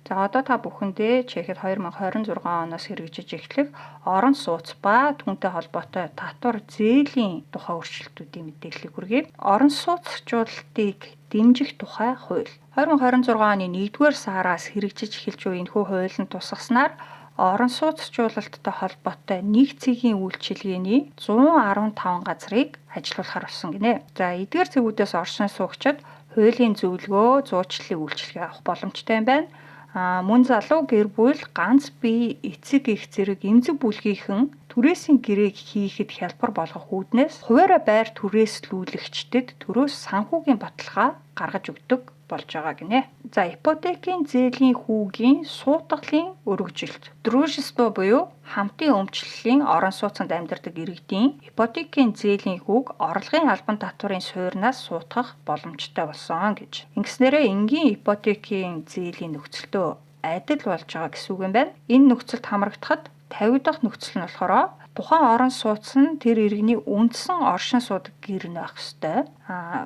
За, одоо та бүхэндээ Чехэд 2026 оноос хэрэгжиж эхлэх орон сууц ба түүнтэй холбоотой татвар зээлийн тухай өөрчлөлтүүдийн мэдээллийг хүргэе. Орон сууцчлалтыг дэмжих тухай хууль. 2026 оны 1-р сараас хэрэгжиж эхэлж буй энэхүү хууль нь тусгаснаар орон сууцчлалттай холбоотой нэг цэгийн үйлчилгээний 115 газрыг ажилуулахар болсон гинэ. За, эдгээр цэгүүдээс оршин суугчид хуулийн зөвлөгөө, зуучлалын үйлчилгээ авах боломжтой юм байна. Мөн залуу гэр бүл, ганц бие, эцэг эх зэрэг эмзэг бүлгийнхэн түрээсийн гэрээг хийхэд хялбар болгох үүднээс хувиараа байр түрээслүүлэгчдэд төрөөс санхүүгийн баталгаа гаргаж өгдөг болж байгаа гинэ. За, ипотекийн зээлийн хүүгийн суудгалын өргөжилт. Дружество буюу хамтын өмчлөлийн орон сууцнд амьдардаг иргэдийн ипотекийн зээлийн хүүг орлогын албан татварын суурнаас суудгах боломжтой болсон гэж. Ингэснээрээ энгийн ипотекийн зээлийн нөхцөлтөө адил болж байгаа гэсэн үг юм байна. Энэ нөхцөлд хамрагдахад 50 дахь нөхцөл нь болохоор тухайн орон сууц нь тэр иргэний үндсэн оршин суудаг гэр нь байх ёстой.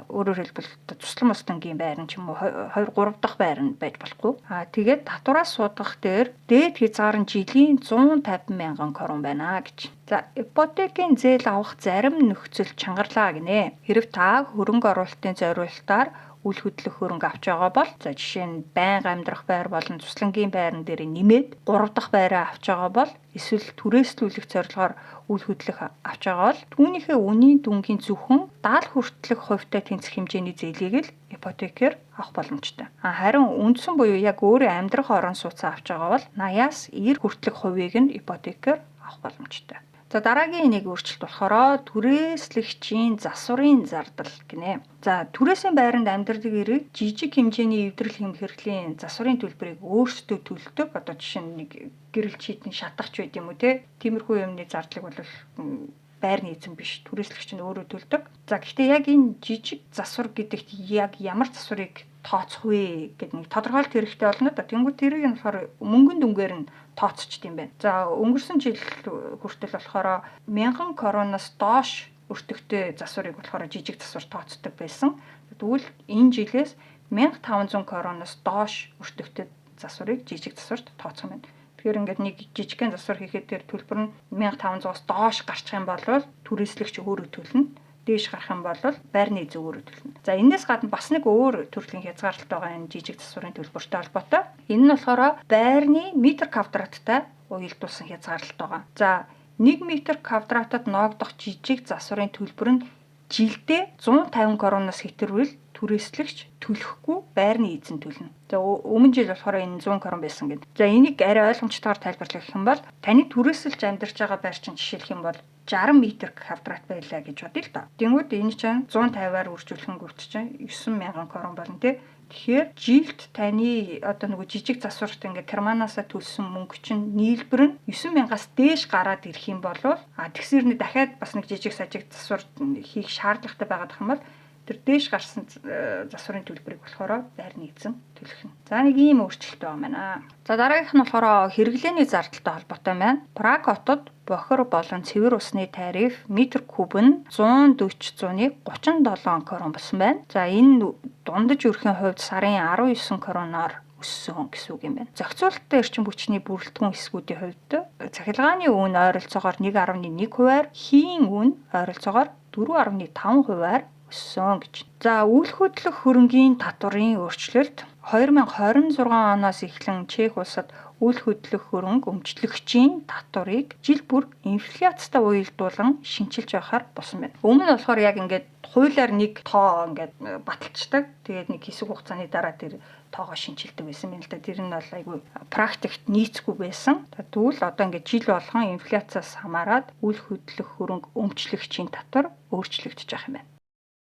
Өөрөөр хэлбэл, туслан мустангийн байр нь ч юм уу, 2 3 дахь байр нь байж болохгүй. Тэгээд татвараас суудгах дээр дээд хязгаар нь жилийн 150 мянган крон байна гэж. За, ипотекийн зээл авах зарим нөхцөл чангарлаа гинэ. Хэрэв та хөрөнгө оруулалтын зориултаар үл хөдлөх хөрөнгө авч байгаа бол, за, жишээ нь байнга амьдрах байр болон туслангийн байран дээр нэмээд 3 дахь байраа авч байгаа бол, эсвэл түрээслүүлэх зорилгоор үл хөдлөх авч байгаа бол түүнийхээ үнийн дүнгийн зөвхөн 70 хүртэлх хувьтай тэнцэх хэмжээний зээлийг л ипотекээр авах боломжтой. Харин үндсэн буюу яг өөрөө амьдрах орон сууцаа авч байгаа бол 80-аас 90 хүртэлх хувийг нь ипотекээр авах боломжтой. За, дараагийн нэг өөрчлөлт болохоор түрээслэгчийн засварын зардал гинэ. За, түрээсийн байранд амьдардаг ирэг жижиг хэмжээний эвдрэл хэмхэрлийн засварын төлбөрийг өөрсдөө төлдөг. Одоо жишээ нь нэг гэрэл чийдэн шатахч байд юм уу, те. Тиймэрхүү юмны зардлыг бол байрны эзэн биш, түрээслэгч нь өөрөө төлдөг. За, гэхдээ яг энэ жижиг засвар гэдэгт яг ямар засварыг тооцох вэ гэдэг нэг тодорхойлт хэрэгтэй болно да. Тэнгүүт тэрийг нь болохоор мөнгөн дүнгээр нь тооцчт юм байна. За, өнгөрсөн жил хүртэл болохоор 1000 кроноос доош өртөгтэй засварыг болохоор жижиг засвар тооцдог байсан. Тэгвэл энэ жилээс 1500 кроноос доош өртөгтэй засварыг жижиг засварт тооцох юм байна. Тэгэхээр ингээд нэг жижигхэн засвар хийхэд тэр төлбөр нь 1500-аас доош гарчих юм бол түрээслэгч өөрөө төлнө, дээш гарах юм бол байрны эзэн өөрөө төлнө. За, энэс гадна бас нэг өөр төрлийн хязгаарлалт байгаа энэ жижиг засварын төлбөртэй холбоотой. Энэ нь болохоор байрны метр квадраттай уялдуулсан хязгаарлалт байгаа. За, 1 метр квадратад ноогдох жижиг засварын төлбөр нь жилдээ 150 кроноос хэтэрвэл түрээслэгч төлөхгүй, байрны эзэн төлнө. За, өмнө жил болохоор энэ 100 крон байсан гэдэг. За, энийг арай ойлгомжтойгоор тайлбарлах юм бол таны түрээсэлж амьдарч байгаа байр чинь, жишээлх юм бол, 60 метр квадрат байлаа гэж бодъё л доо. Тэнгүүд энэ чинь 150-аар үржүүлэнгүүт чинь 9000 крон болно, тий. Тэгэхээр жилд таны одоо нөгөө жижиг засварт ингээ карманаасаа төлсөн мөнгө чинь нийлбэр нь 9000-аас дээш гараад ирэх юм бол, тэгсэр нь дахиад бас нэг жижиг сажиг засвар хийх шаардлагатай байгаад юм бол тэр дээш гарсан засварын төлбөрийг болохоор байрны эзэн төлөх нь. За, нэг ийм өөрчлөлт байгаа байна. За, дараагийнх нь болохоор хэрэглээний зардалтай холбоотой байна. Праг хотод бохир болон цэвэр усны тариф метр куб нь 140 37 крон болсон байна. За, энэ дундаж өрхийн хувьд сарын 19 кроноор өссөн гэсэн үг юм байна. Зохицуулалттай эрчим хүчний бүрэлдэхүүн хэсгүүдийн хувьд цахилгааны үн ойролцоогоор 1.1 хувиар, хийн үн ойролцоогоор 4.5 хувиар өссөн гэж. За, үл хөдлөх хөрөнгийн татварын өөрчлөлт. 2026 оноос эхлэн Чех улсад үл хөдлөх хөрөнгө өмчлөгчийн татварыг жил бүр инфляцтай уялдуулан шинчилж байхаар болсон байна. Өмнө нь болохоор яг ингээд хуулиар нэг тоо ингээд баталчихдаг. Тэгээд нэг хэсэг хугацааны дараа тэр тоогоо шинчилдэг байсан юм л да. Тэр нь бол айгүй практикт нийцгүй байсан. Тэгвэл одоо ингээд жил болгон инфляциас хамаарат үл хөдлөх хөрөнгө өмчлөгчийн татвар өөрчлөгдөж байх юм байна.